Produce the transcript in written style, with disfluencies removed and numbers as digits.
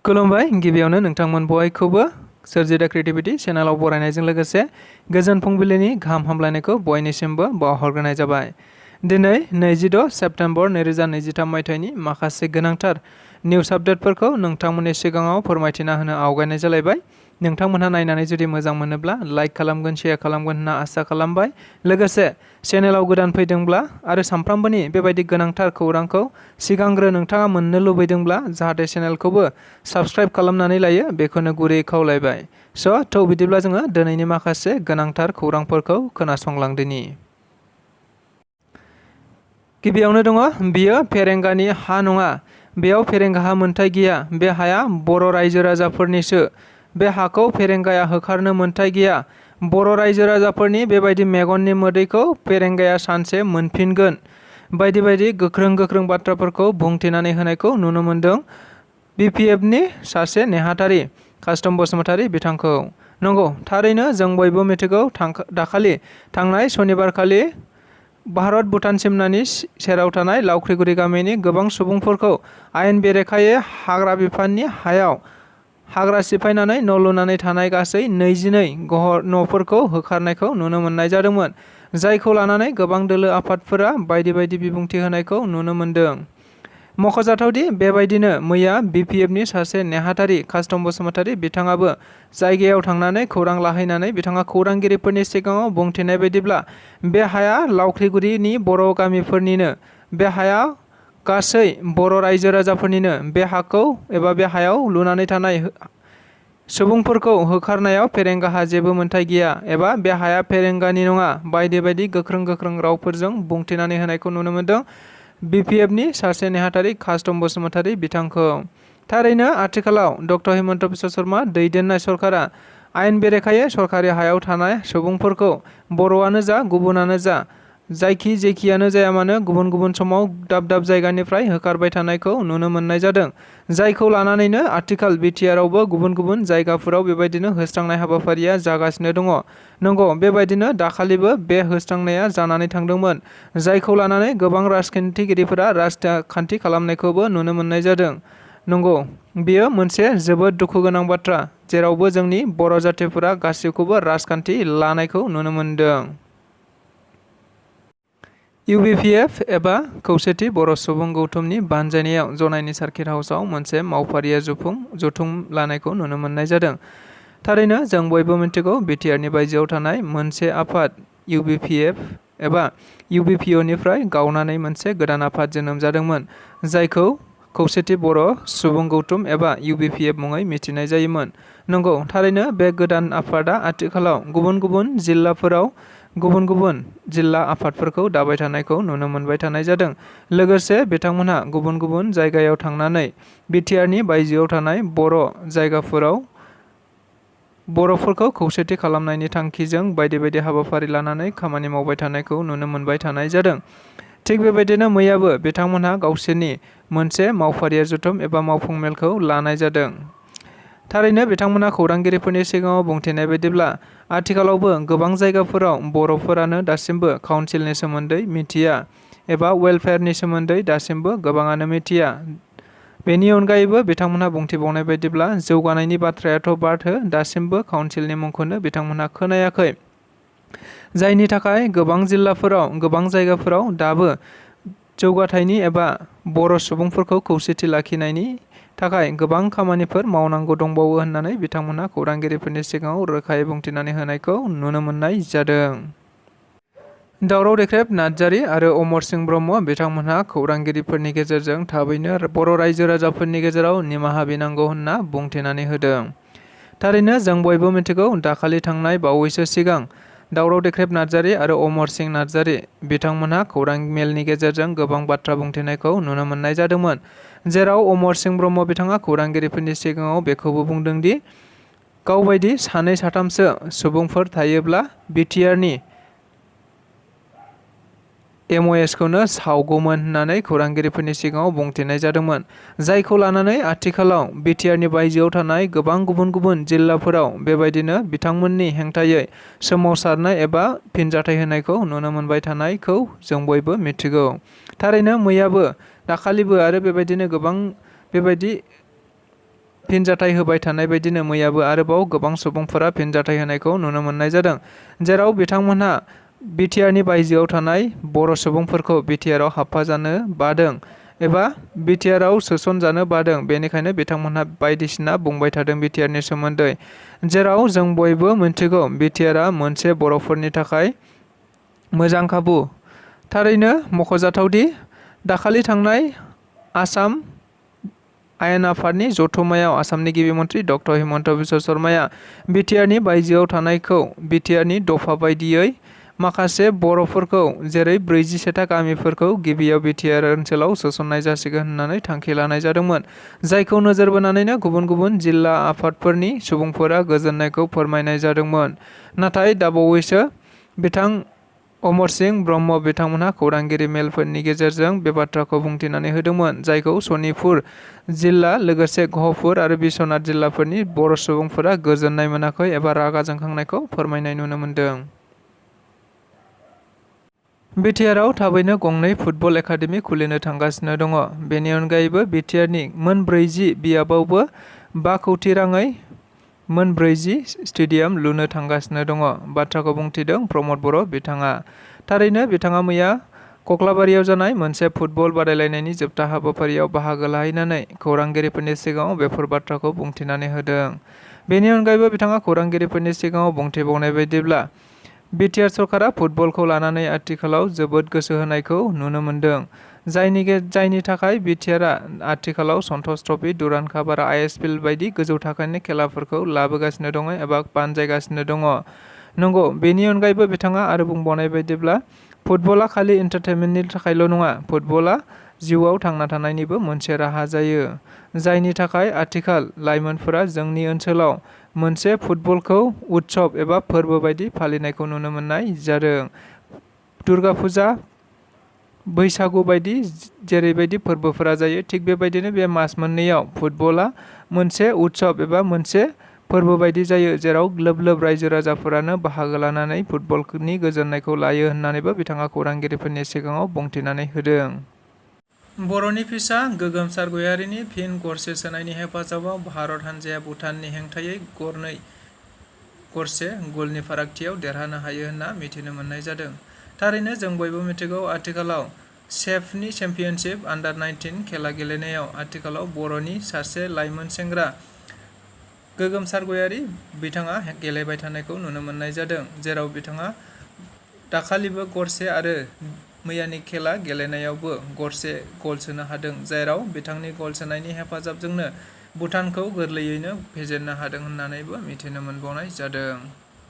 खुलुमबाय गिबियावनो नोंथांमोन बयखौबो स्वrji The Creativity चेनेलाव बरायनायजों लोगोसे गोजोन फुंबिलिनि गाहाम हामलायनायखौ बयनिसिमबो बावहरग्रोनाय जाबाय। दिनै 26 सेप्तेम्बर 2023 मायथाइनि माखासे गोनांथार निउस आपडेटफोरखौ नोंथांमोननि सिगाङाव फोरमायथिना होनो आवगायनाय जालायबाय। नोंथांमोनहा नायनानै जुदि मोजां मोनोब्ला लाइक खालामगोन, शेयार खालामगोन होनना आसा खालामबाय। लोगोसे चेनेलाव गोदान फैदोंब्ला आरो सानफ्रामबोनि बेबायदि गोनांथार खौरांखौ सिगांग्रो नोंथाङा मोननो लुबैदोंब्ला जाहाथे चेनेलखौबो साबस्क्राइब खालामनानै लायो बेखौनो गुरै खावलायबाय। थ' बिदिब्ला जोङो दिनैनि माखासे गोनांथार खौरांफोरखौ खोनासंलांदिनि। गिबियावनो दङ बियो फेरेंगानि हा नङा, बेयाव फेरेंगाहा मोन्थाय गैया, बे हाया बर' रायजो राजाफोरनिसो, बे हाखौ फेरेंगाया होखारनो मोन्थाय गैया। बर' रायजो राजाफोरनि बेबायदि मेगननि मोदैखौ फेरेंगाया सानसे मोनफिनगोन बायदि बायदि गोख्रों बाथ्राफोरखौ बुंथिनानै होनायखौ नुनो मोन्दों BPFनि सासे नेहाथारि कास्टम बसुमतारी बिथांखौ। नंगौ, थारैनो जों बयबो मिथिगौ दाखालि थांनाय सनिबारखालि भारत भुटान सिमनानि सेराव थानाय लावख्रिगुरि गामिनि गोबां सुबुंफोरखौ आयेन बेरेखायै हाग्रा बिफाननि हायाव हाग्रा सिफायनानै न' लुनानै थानाय गासै 22 न'फोरखौ होखारनायखौ नुनो मोननाय जादोंमोन, जायखौ लानानै गोबां दोलो आफादफोरा बायदि बायदि बिबुंथि होनायखौ नुनो मोन्दों। मख'जाथावदि बेबायदिनो मैया BPFनि सासे नेहाथारि कास्टम बसुमतारी बिथाङाबो जायगायाव थांनानै खौरां लाहैनानै बिथाङा खौरांगिरिफोरनि सिगाङाव बुंथिनाय बायदिब्ला बे हाया लावख्रिगुरिनि बर' गामिफोरनिनो, बे हाया गासै बर' रायजो राजाफोरनिनो, बे हाखौ एबा बे हायाव लुनानै थानाय सुबुंफोरखौ होखारनायाव फेरेंगाहा जेबो मोन्थाय गैया एबा बे हाया फेरेंगानि नङा बायदि बायदि गोख्रों रावफोरजों बुंथिनानै होनायखौ नुनो मोन्दों BPFनि सासे नेहाथारि कास्टम बसुमतारी बिथांखौ। थारैनो आथिखालाव डक्टर हिमन्त बिश्व शर्मा दैदेननाय सरकारा आयेन बेरेखायै सरकारि हायाव थानाय सुबुंफोरखौ बर'आनो जा गुबुनानो जा जेखियानो जाया मानो गुबुन समाव दाब जायगानिफ्राय होखारबाय थानायखौ नुनो मोननाय जादों, जायखौ लानानैनो आथिखाल बिटिआरआवबो गुबुन जायगाफोराव बेबायदिनो होस्रांनाय हाबाफारिया जागासिनो दङ। नंगौ, बेबायदिनो दाखालिबो बे होस्रांनाया जानानै थांदोंमोन, जायखौ लानानै गोबां राजखान्थिगिरिफोरा राजखान्थि खालामनायखौबो नुनो मोननाय जादों। नंगौ, बेयो मोनसे जोबोद दुखु गोनां बाथ्रा, जेरावबो जोंनि बर' जाथिफोरा गासैखौबो राजखान्थि लानायखौ नुनो मोन्दों। UBPF एबा खौसेथि बर' सुबुं गौथुमनि बानजायनायाव जनाइनि सार्किट हाउसआव मोनसे मावफारिया जथुम लानायखौ नुनो मोननाय जादों। थारैनो जों बयबो मिथिगौ बिटिआरनि बायजोआव थानाय मोनसे आफाद UBPF एबा UBPOनिफ्राय गावनानै मोनसे गोदान आफाद जोनोम जादोंमोन, जायखौ खौसेथि बर' सुबुं गौथुम एबा UBPF मुङै मिथिनाय जायोमोन। नंगौ, थारैनो बे गोदान आफादा आथिखालाव गुबुन जिल्लाफोराव गुबुन जिल्ला आफादफोरखौ दाबाय थानायखौ नुनो मोनबाय थानाय जादों। लोगोसे बिथांमोनहा गुबुन जायगायाव थांनानै बिटिआरनि बायजोआव थानाय बर' जायगाफोराव बर'फोरखौ खौसेथि खालामनायनि थांखिजों बायदि बायदि हाबाफारि लानानै खामानि मावबाय थानायखौ नुनो मोनबाय थानाय जादों। थिग बेबायदिनो मैयाबो बिथांमोनहा गावसोरनि मोनसे मावफारिया जथुम एबा मावफुं मेलखौ लानाय जादों। थारैनो बिथांमोनहा खौरांगिरिफोरनि सिगाङाव बुंथिनाय बायदिब्ला आथिखालावबो गोबां जायगाफोराव बर'फोरानो दासिमबो काउन्सिलनि सोमोन्दै मिथिया एबा वेलफेयारनि सोमोन्दै दासिमबो गोबाङानो मिथिया। बेनि अनगायैबो बिथांमोनहा बुंथिबावनाय बायदिब्ला जौगानायनि बाथ्रायाथ' बाद हो, दासिमबो काउन्सिलनि मुंखौनो बिथांमोनहा खोनायाखै, जायनि थाखाय गोबां जिल्लाफोराव गोबां जायगाफोराव दाबो जौगाथायनि एबा बर' सुबुंफोरखौ खौसेथि लाखिनायनि थाखाय गोबां खामानिफोर मावनांगौ दंबावो होननानै बिथांमोनहा खौरांगिरिफोरनि सिगाङाव रोखायै बुंथिनानै होनायखौ नुनो मोननाय जादों। दावराव देख्रेब नार्जारी आरो अमर सिंह ब्रह्म बिथांमोनहा खौरांगिरिफोरनि गेजेरजों थाबैनो बर' रायजो राजाफोरनि गेजेराव निमाहा बिनांगौ होनना बुंथिनानै होदों। थारैनो जों बयबो मिथिगौ दाखालि थांनाय बावैसो सिगां दावराव देख्रेब नार्जारी आरो अमर सिंह नार्जारी बिथांमोनहा खौरां मेलनि गेजेरजों गोबां बाथ्रा बुंथिनायखौ नुनो मोननाय जादोंमोन, जेराव अमर सिंह ब्रह्म बिथाङा खौरांगिरिफोरनि सिगाङाव बेखौबो बुंदों दि गावबायदि 2-3सो सुबुंफोर थायोब्ला बिटिआरनि MOSखौनो सावगौमोन होननानै खौरांगिरिफोरनि सिगाङाव बुंथिनाय जादोंमोन, जायखौ लानानै आथिखालाव बिटिआरनि बायजोआव थानाय गोबां गुबुन जिल्लाफोराव बेबायदिनो बिथांमोननि हेंथायै सोमावसारनाय एबा फिनजाथाय होनायखौ नुनो मोनबाय थानायखौ जों बयबो मिथिगौ। थारैनो मैयाबो दाखालिबो आरो बेबायदिनो गोबां बेबायदि फिनजाथाय होबाय थानाय बायदिनो मैयाबो आरोबाव गोबां सुबुंफोरा फिनजाथाय होनायखौ नुनो मोननाय जादों, जेराव बिथांमोनहा बिटिआरनि बायजोआव थानाय बर' सुबुंफोरखौ बिटिआरआव हाबफाजानो बादों एबा बिटिआरआव सोसनजानो बादों। बेनिखायनो बिथांमोनहा बायदिसिना बुंबाय थादों बिटिआरनि सोमोन्दै, जेराव जों बयबो मिन्थिगौ बिटिआरआ मोनसे बर'फोरनि थाखाय मोजां खाबु। थारैनो मख'जाथावदि दाखालि थांनाय आसाम आयेन आफादनि जथुम्मायाव आसामनि गिबि मन्थ्रि डक्टर हिमन्त बिश्व शर्माया बिटिआरनि बायजोआव थानायखौ बिटिआरनि दफा बायदियै माखासे बर'फोरखौ जेरै 47था गामिफोरखौ गिबियाव बिटिआर ओनसोलाव सोसननाय जासिगोन होननानै थांखि लानाय जादोंमोन, जायखौ नोजोर बोनानैनो गुबुन गुबुन जिल्ला आफादफोरनि सुबुंफोरा गोजोननायखौ फोरमायनाय जादोंमोन। नाथाय दाबावैसो बिथां अमर सिंह ब्रह्म बिथांमोनहा खौरांगिरि मेलफोरनि गेजेरजों बे बाथ्राखौ बुंथिनानै होदोंमोन, जायखौ सनितपुर जिल्ला लोगोसे गहपुर आरो बिश्वनाथ जिल्लाफोरनि बर' सुबुंफोरा गोजोननाय मोनाखै एबा रागा जोंखांनायखौ फोरमायनाय नुनो मोन्दों। बिटिआरआव थाबैनो गंनै फुटबल एकाडेमि खुलिनो थांगासिनो दङ। बेनि अनगायैबो बिटिआरनि मोन 40 बियाबावबो 5 कौटि राङै मोन 40 स्टेडियाम लुनो थांगासिनो दङ। बाथ्राखौ बुंथिदों प्रमद बर' बिथाङा। थारैनो बिथाङा मैया कक्लाबारियाव जानाय मोनसे फुटबल बादायलायनायनि जोबथा हाबाफारियाव बाहागो लाहैनानै खौरांगिरिफोरनि सिगाङाव बेफोर बाथ्राखौ बुंथिनानै होदों। बेनि अनगायैबो बिथाङा खौरांगिरिफोरनि सिगाङाव बुंथिबावनाय बायदिब्ला बिटिआर सरकारा फुटबलखौ लानानै आथिखालाव जोबोद गोसो होनायखौ नुनो मोन्दों, जायनि थाखाय बिटिआरआ आथिखालाव सन्टोष ट्रफी, दुरान्ड काप आरो आइएसएल बायदि गोजौ थाखोनि खेलाफोरखौ लाबोगासिनो दङ एबा बानजायगासिनो दङ। नंगौ, बेनि अनगायैबो बिथाङा आरो बुंबावनाय बायदिब्ला फुटबला खालि एन्टारटेनमेन्टनि थाखायल' नङा, फुटबला जिउआव थांना थानायनिबो मोनसे राहा जायो, जायनि थाखाय आथिखाल लाइमोनफोरा जोंनि ओनसोलाव मोनसे फुटबलखौ उत्सव एबा फोरबो बायदि फालिनायखौ नुनो मोननाय जादों। दुर्गा फुजा, बैसागु बायदि जेरैबायदि फोरबोफोरा जायो, थिग बेबायदिनो बे मास मोननैयाव फुटबला मोनसे उत्सव एबा मोनसे फोरबो बायदि जायो, जेराव लोब लोब रायजो राजाफोरानो बाहागो लानानै फुटबलनि गोजोननायखौ लायो होननानैबो बिथाङा खौरांगिरिफोरनि सिगाङाव बुंथिनानै होदों। बर'नि फिसा गोगोमसार गयारिनि फिन गरसे सोनायनि हेफाजाबाव भारत हानजाया भुटाननि हेंथायै 2-1 गलनि फारागथियाव देरहानो हायो होनना मिथिनो मोननाय जादों। थारैनो जों बयबो मिथिगौ आथिखालाव सेप्टनि चेम्पियनशिप आन्डार-19 खेला गेलेनायाव आथिखालाव बर'नि सासे लाइमोन सेंग्रा गोगोमसार गयारि बिथाङा गेलेबाय थानायखौ नुनो मोननाय जादों, जेराव बिथाङा दाखालिबो गरसे आरो मैयानि खेला गेलेनायावबो गरसे गल सोनो हादों, जेराव बिथांनि गल सोनायनि हेफाजाबजोंनो भुटानखौ गोरलैयैनो फेजेननो हादों होननानैबो मिथिनो मोनबावनाय जादों।